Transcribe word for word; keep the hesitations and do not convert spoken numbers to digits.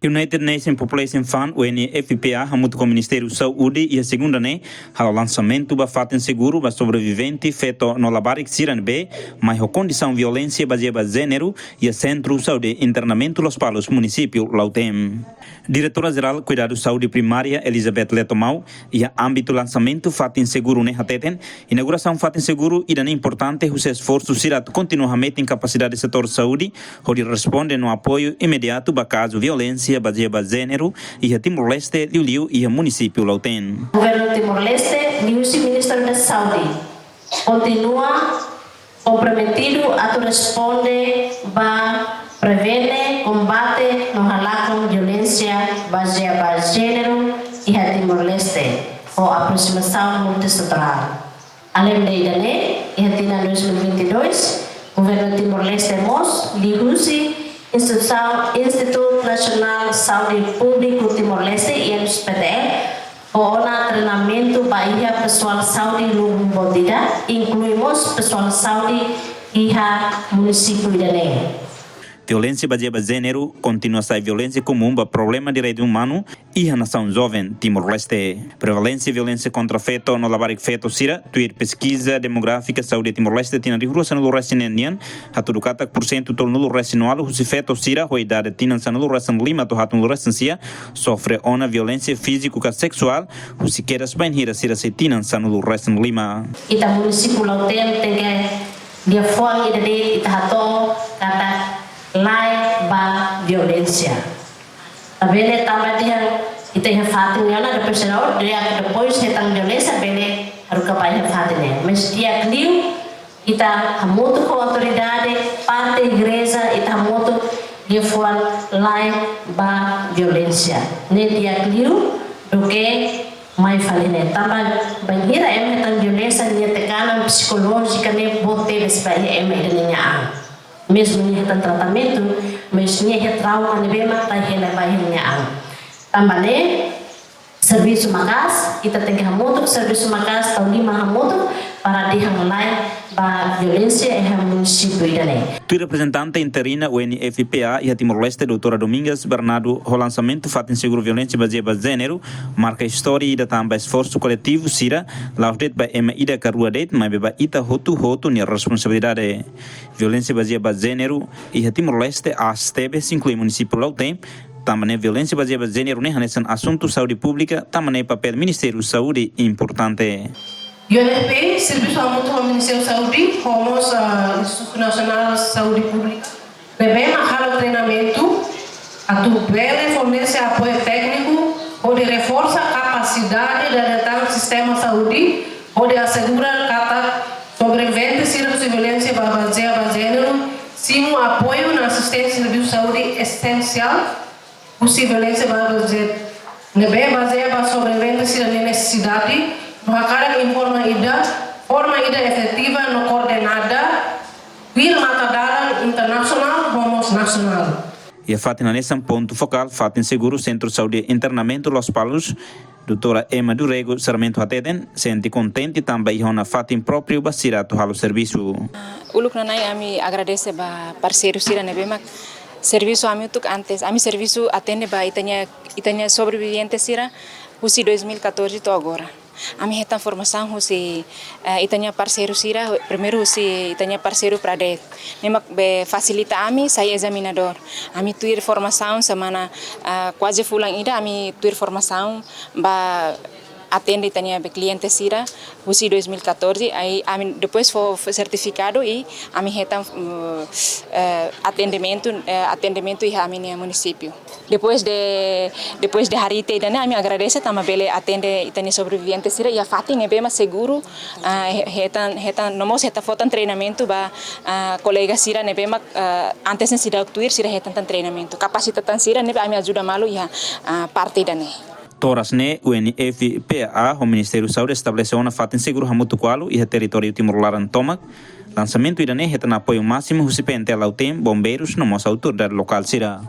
United Nations Population Fund, U N F P A, hamutuk ho Ministériu Saúde iha segunda ne'e halo lansamentu ba fatin seguru ba sobrevivente feto no labarik sira ne'ebé mai ho kondisaun violénsia bazeia ba jéneru iha Sentru Saúde Internamentu Lospalos, munisípiu Lautém. Diretora Jerál Kuidadu Saúde Primária, Elizabeth Letomau, iha ámbitu lansamentu fatin seguru ne'e hateten, inaugurasaun fatin seguru ida-ne'e importante husi esforsu sira atu kontinua hametin kapasidade setór saúde hodi responde no apoiu imediatu ba kazu violénsia bazeia ba jéneru iha Timor-Leste, liuliu iha munisípiu Lautém. Governu Timor-Leste, liuhusi Ministériu Saúde, kontinua komprometidu atu responde ba prevene, kombate no halakon violénsia bazeia ba jéneru iha Timor-Leste, ho aproximasaun multisetoriál. Além de ida-ne'e, iha tinan dois mil e vinte e dois, Governu Timor-Leste mós, liuhusi instituisaun Institutu Nasionál Saúde Públiku Timor-Leste, I N S P T L, ho ona treinamentu ba iha pesoál saúde lubun boot ida, inklui mós pesoál saúde iha munisípiu ida-ne'e. Violénsia bazeia ba jéneru kontinua sai violénsia komún ba problema direitu umanu iha nasaun joven Timor-Leste. Prevalénsia violénsia kontra feto no labarik feto sira, tuir peskiza demográfika saúde Timor-Leste tinan rihun rua sanulu resin neen nian, hatudu katak pursentu tolunulu resin ualu husi feto sira ho idade tinan sanulu resin lima to'o haatnulu resin sia sofre ona violénsia fíziku ka seksuál husi kedas bainhira sira sei tinan sanulu resin lima. Ita munisípiu Lautém tenke liafuan ida de'it ita hato'o katak la'en ba violénsia. Labele tanba dehan ita iha fatin ne'e ona, depois sira, oh, di'ak, depois hetan violénsia bele haruka ba iha fatin ne'e. Mas di'ak liu ita hamutuk ho autoridade, parte igreja, ita hamutuk liafuan la'en ba violénsia. Ne'e di'ak liu duké mai fali ne'e. Tanba bainhira ema hetan violénsia, nia tekanan psikolójika ne'e boot tebes ba iha ema ida-ne'e nia an. Mezmu nia hetan tratamentu, mas nia iha trauma ne'ebé mak rai hela ba iha nia an. Tanba ne'e, servisu maka'as, ita tenke hamutuk, servisu maka'as, tau liman hamutuk, para dehan la'en ba violénsia iha munisípiu ida-ne'e. Tuir reprezentante interina U N F P A iha Timor-Leste, Doutora Domingas Bernardo, ho lansamentu fatin seguru violénsia bazeia ba jéneru marka istória ida tanba esforsu koletivu sira, la'ós de'it ba ema ida ka rua de'it, maibé ba ita hotu-hotu nia responsabilidade. Violénsia bazeia ba jéneru iha Timor-Leste aas tebes, inklui munisípiu Lautém. Tanba ne'e violénsia bazeia ba jéneru ne'e hanesan asuntu saúde públika, tanba ne'e papél Ministériu Saúde importante. U N F P A servisu hamutuk ho Ministériu Saúde, ho mós, ah, Institutu Nasionál Saúde Públika, ne'ebé mak halo treinamentu atu bele fornese apoiu tékniku hodi reforsa kapasidade dada tan sistema saúde, hodi asegura katak sobrevivente sira husi violénsia ba, bazeia ba jéneru simu apoiu no asisténsia servisu saúde esensiál husi violénsia ba, bazeia, ne'ebé bazeia ba sobrevivente sira-nia nesesidade, no hakarak informa ida, forma ida efetiva no koordenada, tuir matadalan internasionál no mós nasionál. Iha fatin hanesan pontu fokál, fatin seguru Sentru Saúde Internamentu Lospalos, Doutora Emma do Rego Sarmento hateten, sente kontente tanba iha ona fatin própriu ba sira atu halo servisu. Uluk nanai ami agradese ba parseiru sira ne'ebé mak servisu ami hotu antes. Ami servisu atende ba ita-nia, ita-nia sobrevivente sira husi dois mil e catorze to'o agora. Ami hetan formasaun husi, eh, ita-nia parseiru sira, primeiru husi ita-nia parseiru PRADET. Ne'e mak be fasilita ami sai ezaminadór. Ami tuir formasaun semana, ah, kuaze fulan ida ami tuir formasaun ba atende ita-nia be kliente sira husi dois mil e catorze, aí ami depois fó, fó sertifikadu i ami hetan, mm, eh, atendimentu, eh, atendimentu iha ami-nia munisípiu. Depois de, depois de harii ida-ne'e, ami agradese tanba bele atende ita-nia sobrevivente sira iha fatin ne'ebé mak seguru, ah, he-, hetan, hetan, no mós hetan fó tan treinamentu ba, ah, kolega sira ne'ebé mak, ah, antes ne'e seidauk tuir, sira hetan tan treinamentu. Kapasita tan sira ne'ebé ami ajuda malu iha, ah, parte ida-ne'e. Toras ne'e, U N F P A ho Ministériu Saúde estabelese ona fatin seguru hamutuk ualu iha territóriu Timor laran tomak. Lansamentu ida-ne'e hetan apoiu másimu husi P N T L Lautém, bombeirus no mós autoridade lokál sira.